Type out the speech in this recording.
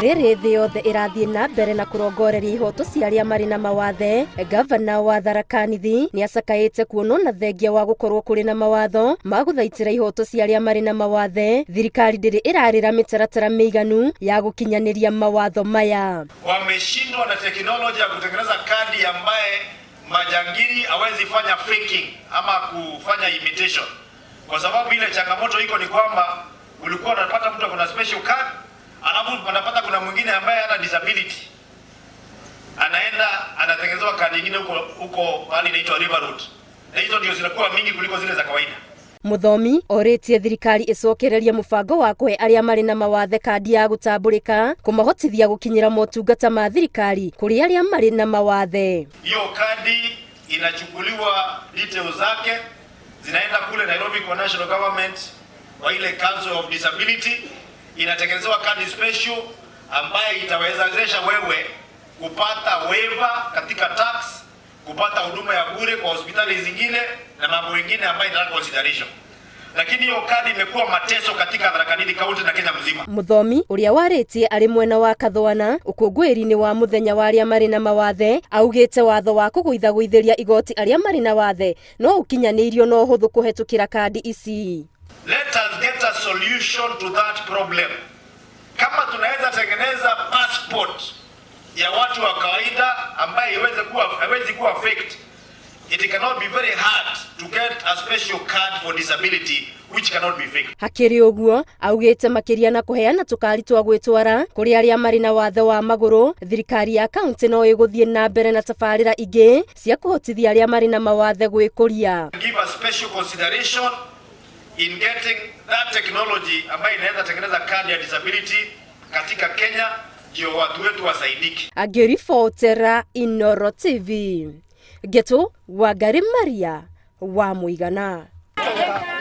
Rĩrĩ thĩ yothe ĩrathiĩ na mbere na kũrongoreria ihoto cia arĩa marĩ na mawathe, gavana wa Tharaka Nithi nĩ acakaĩte kuonwo na thengia wa gũkorwo kũrĩ na mawatho ma gũthaitĩra ihoto cia arĩa marĩ na mawathe, thirikari ndĩrĩ ĩrarĩra mĩtaratara mĩiganu ya gũkinyanĩria mawatho maya. Wameshindwa na teknolojia ya kutengeneza kadi ambaye majangili hawezi fanya faking ama kufanya imitation, kwa sababu ile changamoto iko ni kwamba ulikuwa unapata mtu akona special card, alafu unapata kuna mwingine ambaye ana disability anaenda anatengenezewa kadi nyingine huko huko mahali inaitwa River Road, na hizo ndio zinakuwa mingi kuliko zile za kawaida. Muthomi orĩtie thirikari ĩcokererie mũbango wa kũhe arĩa marĩ na mawathe kandi ya gũtambũrĩka kũmahotithia gũkinyĩra motungata ma thirikari kũrĩ arĩa marĩ na mawathe. Hiyo kadi inachukuliwa details zake zinaenda kule Nairobi kwa national government kwa ile Council of Disability, inatengenezewa kadi special ambaye itawezesha wewe kupata waiver katika tax, kupata huduma ya bure kwa hospitali zingine na mambo mengine ambayo inataka consideration. Lakini hiyo kadi imekuwa mateso katika Tharaka Nithi County na Kenya mzima. Muthomi ũrĩa warĩtie arĩ mwena wa Kathwana ũkũngũĩri-inĩ wa mũthenya wa arĩa marĩ na mawathe augĩte watho wa kũgũithagũithĩria igoti arĩa marĩ na wathe no ũkinyanĩirio na ũhũthũ kũhetũkĩra kandi ici. Let us get a solution to that problem. Kama tunaweza tengeneza passport ya watu wa kawaida ambaye haiwezi kuwa faked, it cannot be very hard to get a special card for disability which cannot be faked. Hakĩrĩ ũguo, augĩte makĩria na kũheana tũkari twa gwĩtwara kũrĩ arĩa marĩ na wathe wa magũrũ, thirikari ya kaunti no ĩgũthiĩ na mbere na tabarĩra ingĩ cia kũhotithia arĩa marĩ na mawathe gwĩkũria. Give a special consideration in getting that technology ambayo inaweza tengeneza kadi ya disability katika Kenya ndio watu wetu wasaidike. Angĩribotera Inoro TV, Ngetu Wangari Maria wa Mũigana.